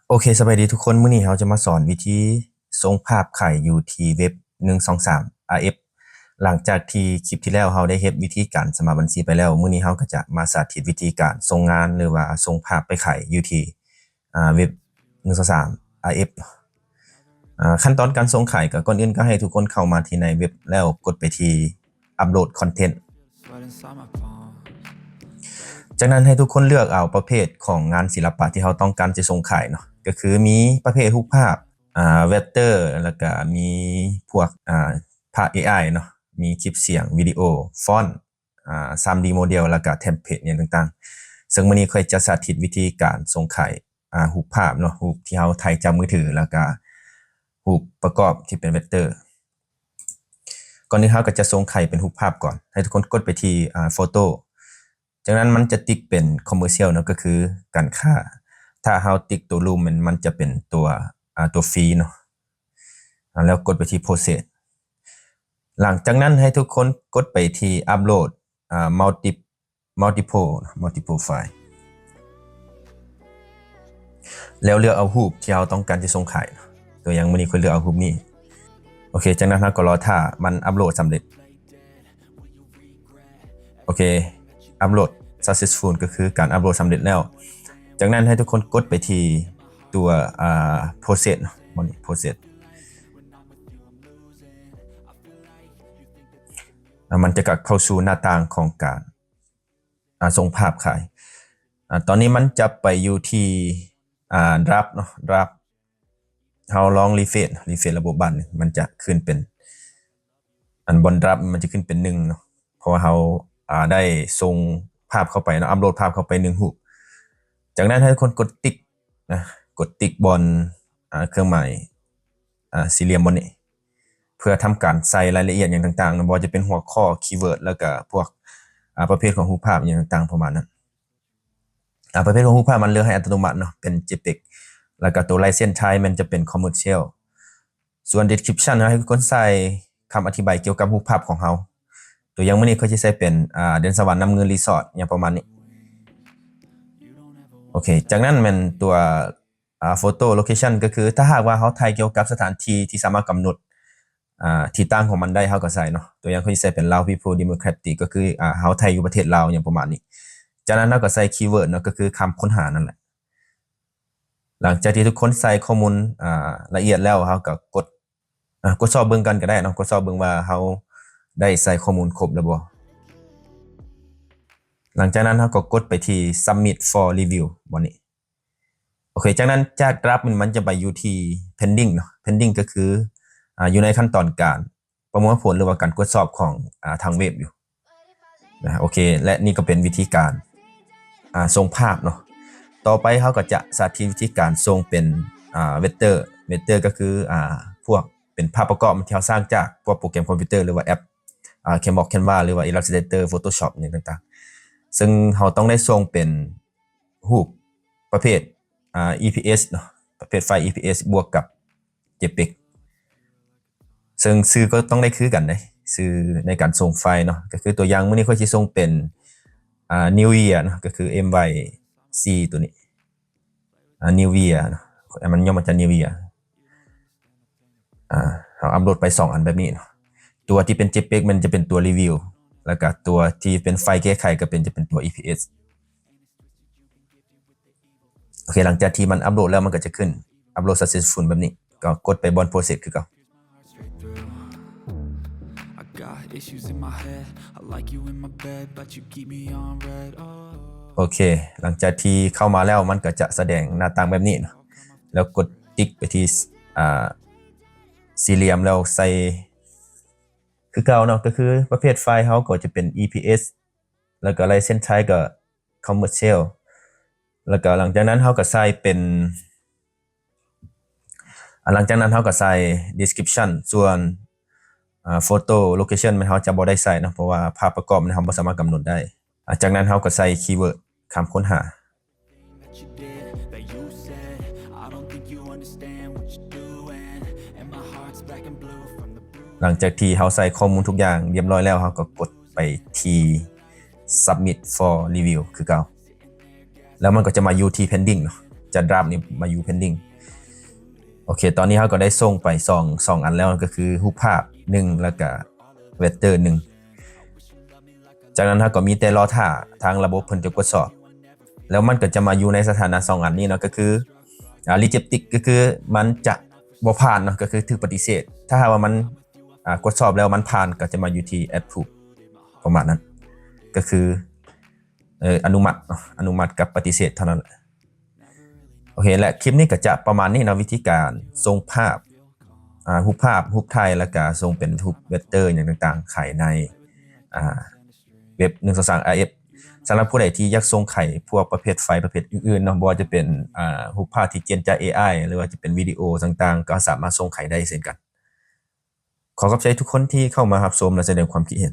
ໂອເຄ ສະບາຍດີທຸກຄົນ, ມື້ນີ້ເຮົາຈະມາສອນວິທີສົ່ງພາບຂາຍຢູ່ທີ່ເວັບໜຶ່ງສອງສາມ ອາເອັຟ. ຫຼັງຈາກທີ່ຄລິບທີ່ແລ້ວເຮົາໄດ້ເຮັດວິທີການສະໝັກບັນຊີໄປແລ້ວ, ມື້ນີ້ເຮົາກໍຈະມາສາທິດວິທີການສົ່ງງານ ຫຼືວ່າສົ່ງພາບໄປຂາຍຢູ່ທີ່ ອາ ເວັບໜຶ່ງສອງສາມ ອາເອັຟ. ອາ ຂັ້ນຕອນການສົ່ງຂາຍ ກໍກ່ອນອື່ນກໍໃຫ້ທຸກຄົນເຂົ້າມາທີ່ໃນເວັບ ແລ້ວກົດໄປທີ່ອັບໂຫຼດຄອນເທັນ. ຈາກນັ້ນໃຫ້ທຸກຄົນເລືອກເອົາປະເພດຂອງງານສິລະປະທີ່ເຮົາຕ້ອງການຈະສົ່ງຂາຍເນາະ, ກໍຄືມີປະເພດຮູບພາບ ອາ ເວັກເຕີ ແລ້ວກະມີພວກ ອາ ພາບເອໄອເນາະ, ມີຄລິບສຽງ, ວິດີໂອ, ຟອນ, ອາ ສາມດີໂມເດວ ແລ້ວກະເທັມເພລດຫຍັງຕ່າງໆ. ເຊິ່ງມື້ນີ້ຂ້ອຍຈະສາທິດວິທີການສົ່ງຂາຍ ອາ ຮູບພາບເນາະ, ຮູບທີ່ເຮົາຖ່າຍຈາກມືຖື ແລ້ວກະຮູບປະກອບທີ່ເປັນເວັກເຕີ. ກ່ອນອື່ນເຮົາກໍຈະສົ່ງຂາຍເປັນຮູບພາບກ່ອນ, ໃຫ້ທຸກຄົນກົດໄປທີ່ ອາ ໂຟໂຕ້. ຈາກນັ້ນມັນຈະຕິກເປັນຄອມເມີຊຽວເນາະ, ກໍຄືການຄ້າ. ຖ້າເຮົາຕິກໂຕລູມ ມັນ ມັນຈະເປັນຕົວ ອາ ຕົວຟຣີເນາະ, ອາ ແລ້ວກົດໄປທີ່ໂປຣເຊສ. ຫຼັງຈາກນັ້ນໃຫ້ທຸກຄົນກົດໄປທີ່ອັບໂຫຼດ ອາ ມັລຕິ ມັລຕິໂພລ ມັລຕິໂພລໄຟລ໌ ແລ້ວເລືອກເອົາຮູບທີ່ເຮົາຕ້ອງການຈະສົ່ງຂາຍ. ຕົວຢ່າງມື້ນີ້ຂ້ອຍເລືອກເອົາຮູບນີ້. ໂອເຄ ຈາກນັ້ນເຮົາກໍລໍຖ້າມັນອັບໂຫຼດສຳເລັດ. ໂອເຄ ອັບໂຫຼດຊັກເຊັສຟູນ ກໍຄືການອັບໂຫຼດສຳເລັດແລ້ວ. ຈາກນັ້ນໃຫ້ທຸກຄົນກົດໄປທີ່ຕົວ ອາ ໂປຣເຊສເນາະ, ໂປຣເຊສ ແລ້ວມັນຈະກັບເຂົ້າສູ່ໜ້າຕ່າງຂອງການ ອາ ສົ່ງພາບຂາຍ. ອາ ຕອນນີ້ມັນຈະໄປຢູ່ທີ່ ອາ ດຣັບເນາະ, ດຣັບ. ເຮົາລອງຣີເຟຣຊ ຣີເຟຣຊລະບົບບາດໜຶ່ງ, ມັນຈະຂຶ້ນເປັນ ອັນບ່ອນດຣັບມັນຈະຂຶ້ນເປັນໜຶ່ງເນາະ, ເພາະວ່າເຮົາ ອາ ໄດ້ສົ່ງພາບເຂົ້າໄປເນາະ, ອັບໂຫຼດພາບເຂົ້າໄປໜຶ່ງຮູບ. ຈາກນັ້ນໃຫ້ຄົນກົດຕິກນະ, ກົດຕິກບ່ອນ ອາ ເຄື່ອງໝາຍ ອາ ສີ່ຫຼ່ຽມບ່ອນນີ້ ເພື່ອທຳການໃສ່ລາຍລະອຽດຫຍັງຕ່າງໆເນາະ, ບໍ່ວ່າຈະເປັນຫົວຂໍ້, ຄີເວີດ ແລ້ວກະພວກ ອາ ປະເພດຂອງຮູບພາບຫຍັງຕ່າງໆປະມານນັ້ນ. ອາ ປະເພດຂອງຮູບພາບມັນເລືອກໃຫ້ອັດຕະໂນມັດເນາະ, ເປັນເຈເປັກ ແລ້ວກະຕົວລາຍເຊັນໄທມັນຈະເປັນຄອມເມີຊຽວ. ສ່ວນດີສະຄຣິບຊັນ ໃຫ້ທຸກຄົນໃສ່ຄຳອະທິບາຍກ່ຽວກັບຮູບພາບຂອງເຮົາ. ຕົວຢ່າງມື້ນີ້ຂ້ອຍຊິໃສ່ເປັນ ອາ ເດືອນສະຫວັນນ້ຳງື່ນຣີສອດ ຫຍັງປະມານນີ້. ໂອເຄ ຈາກນັ້ນແມ່ນຕົວ ອາ ໂຟໂຕ້ໂລເຄຊັນ ກໍຄືຖ້າຫາກວ່າເຮົາຖ່າຍກ່ຽວກັບສະຖານທີ່ທີ່ສາມາດກຳນົດ ອາ ທີ່ຕັ້ງຂອງມັນໄດ້ ເຮົາກໍໃສ່ເນາະ. ຕົວຢ່າງຂ້ອຍຊິໃສ່ເປັນລາວ People's Democratic ກໍຄື ອາ ເຮົາຖ່າຍຢູ່ປະເທດລາວ ຫຍັງປະມານນີ້. ຈາກນັ້ນເຮົາກໍໃສ່ຄີເວີດເນາະ, ກໍຄືຄຳຄົ້ນຫານັ້ນແຫຼະ. ຫຼັງຈາກທີ່ທຸກຄົນໃສ່ຂໍ້ມູນ ອາ ລະອຽດແລ້ວ ເຮົາກໍກົດ ອາ ກວດສອບເບິ່ງກັນກໍໄດ້ເນາະ, ກວດສອບເບິ່ງວ່າເຮົາໄດ້ໃສ່ຂໍ້ມູນຄົບແລ້ວບໍ່. ຫຼັງຈາກນັ້ນເຮົາກໍກົດໄປທີ່ Submit for Review ບ່ອນນີ້. ໂອເຄ ຈາກນັ້ນຈາກດຣັບມັນ ມັນຈະໄປຢູ່ທີ່ Pending ເນາະ, Pending ກໍຄື ອາ ຢູ່ໃນຂັ້ນຕອນການປະມວນຜົນ ຫຼືວ່າການກວດສອບຂອງ ອາ ທາງເວັບຢູ່ນະ. ໂອເຄ ແລະນີ້ກໍເປັນວິທີການ ອາ ສົ່ງພາບເນາະ. ຕໍ່ໄປເຮົາກໍຈະສາທິດວິທີການສົ່ງເປັນ ອາ ເວັກເຕີ, ເວັກເຕີກໍຄື ອາ ພວກເປັນພາບປະກອບທີ່ເຮົາສ້າງຈາກພວກໂປຣແກຣມຄອມພິວເຕີ ຫຼືວ່າແອັບ ອາ Canva ຫຼືວ່າ Illustrator Photoshop ຫຍັງຕ່າງໆ, ເຊິ່ງເຮົາຕ້ອງໄດ້ສົ່ງເປັນ ຮູບປະເພດ ອາ ອີພີເອັສເນາະ, ປະເພດໄຟລ໌ ອີພີເອັສ ບວກກັບ JPEG ເຊິ່ງຊື່ກໍຕ້ອງໄດ້ຄືກັນເດ້, ຊື່ໃນການສົ່ງໄຟລ໌ເນາະ. ກໍຄືຕົວຢ່າງມື້ນີ້ຂ້ອຍຊິສົ່ງເປັນ ອາ New Year ເນາະ, ກໍຄື MY ສີ່ ຕົວນີ້ ອາ New Year ເນາະ, ມັນຍ່ອມມາຈາກ New Year. ອາ ເຮົາອັບໂຫຼດໄປສອງອັນແບບນີ້ເນາະ, ຕົວທີ່ເປັນ JPEG ມັນຈະເປັນຕົວຣີວິວ ແລ້ວກະຕົວທີ່ເປັນໄຟລ໌ແກ້ໄຂກໍເປັນ ຈະເປັນຕົວ ອີພີເອັສ. ໂອເຄ ຫຼັງຈາກທີ່ມັນອັບໂຫຼດແລ້ວ ມັນກໍຈະຂຶ້ນ Upload Successful ແບບນີ້, ກໍກົດໄປບ່ອນ Process ຄືເກົ່າ. I got issues in my head. I like you in my bed, but you keep me on red. Oh. ໂອເຄ ຫຼັງຈາກທີ່ເຂົ້າມາແລ້ວ ມັນກໍຈະສະແດງໜ້າຕ່າງແບບນີ້ເນາະ, ແລ້ວກົດຕິກໄປທີ່ ອ່າ ສີ່ຫຼ່ຽມ ແລ້ວໃສ່ຄືເກົ່າເນາະ, ກໍຄືປະເພດໄຟລ໌ເຮົາກໍຈະເປັນ ອີພີເອັສ ແລ້ວກໍ License Type ກໍ Commercial ແລ້ວກໍຫຼັງຈາກນັ້ນເຮົາກໍໃສ່ເປັນ ອ່າ ຫຼັງຈາກນັ້ນເຮົາກໍໃສ່ Description ສ່ວນ ອ່າ Photo Location ແມ່ນເຮົາຈະບໍ່ໄດ້ໃສ່ເນາະ, ເພາະວ່າພາບປະກອບນີ້ເຮົາບໍ່ສາມາດກຳນົດໄດ້. ອ່າ ຈາກນັ້ນເຮົາກໍໃສ່ Keyword ຄຳຄົ້ນຫາ. ຫຼັງຈາກທີ່ເຮົາໃສ່ຂໍ້ມູນທຸກຢ່າງຮຽບຮ້ອຍແລ້ວ ເຮົາກໍກົດໄປທີ່ Submit for Review ຄືເກົ່າ, ແລ້ວມັນກໍຈະມາຢູ່ທີ່ Pending ເນາະ. ຈະ draft ນີ້ມາຢູ່ pending. ໂອເຄ ຕອນນີ້ເຮົາກໍໄດ້ສົ່ງໄປສອງ ສອງອັນແລ້ວ ກໍຄືຮູບພາບໜຶ່ງ ແລ້ວກະ vector ໜຶ່ງ. ຈາກນັ້ນເຮົາກໍມີແຕ່ລໍຖ້າທາງລະບົບເພິ່ນຈະກວດສອບ ແລ້ວມັນກໍຈະມາຢູ່ໃນສະຖານະສອງອັນນີ້ເນາະ ກໍຄື ອ່າ rejected ກໍຄືມັນຈະບໍ່ຜ່ານເນາະ ກໍຄືຖືກປະຕິເສດ. ຖ້າຫາກວ່າມັນ ອ່າ ກວດສອບແລ້ວມັນຜ່ານ ກໍຈະມາຢູ່ທີ່ approve ປະມານນັ້ນ ກໍຄື ເອີ ອະນຸມັດເນາະ ອະນຸມັດກັບປະຕິເສດເທົ່ານັ້ນແຫຼະ. ໂອເຄ ແລະ ຄລິບນີ້ກໍຈະປະມານນີ້ເນາະ ວິທີການສົ່ງພາບ ອ່າ ຮູບພາບ ຮູບຖ່າຍ ແລ້ວກະສົ່ງເປັນຮູບ vector ຫຍັງຕ່າງໆ ຂາຍໃນ ອ່າ ເວັບ ໜຶ່ງສອງສາມ RF. ສຳລັບຜູ້ໃດທີ່ຢາກສົ່ງຂາຍພວກປະເພດໄຟລ໌ ປະເພດອື່ນໆເນາະ ບໍ່ວ່າຈະເປັນ ອ່າ ຮູບພາບທີ່ຈຽນຈາກ ເອໄອ ຫຼືວ່າຈະເປັນວິດີໂອຕ່າງໆ ກໍສາມາດສົ່ງຂາຍໄດ້ເຊັ່ນກັນ. ຂໍຂອບໃຈທຸກຄົນທີ່ເຂົ້າມາຮັບຊົມ ແລະ ສະແດງຄວາມຄິດເຫັນ.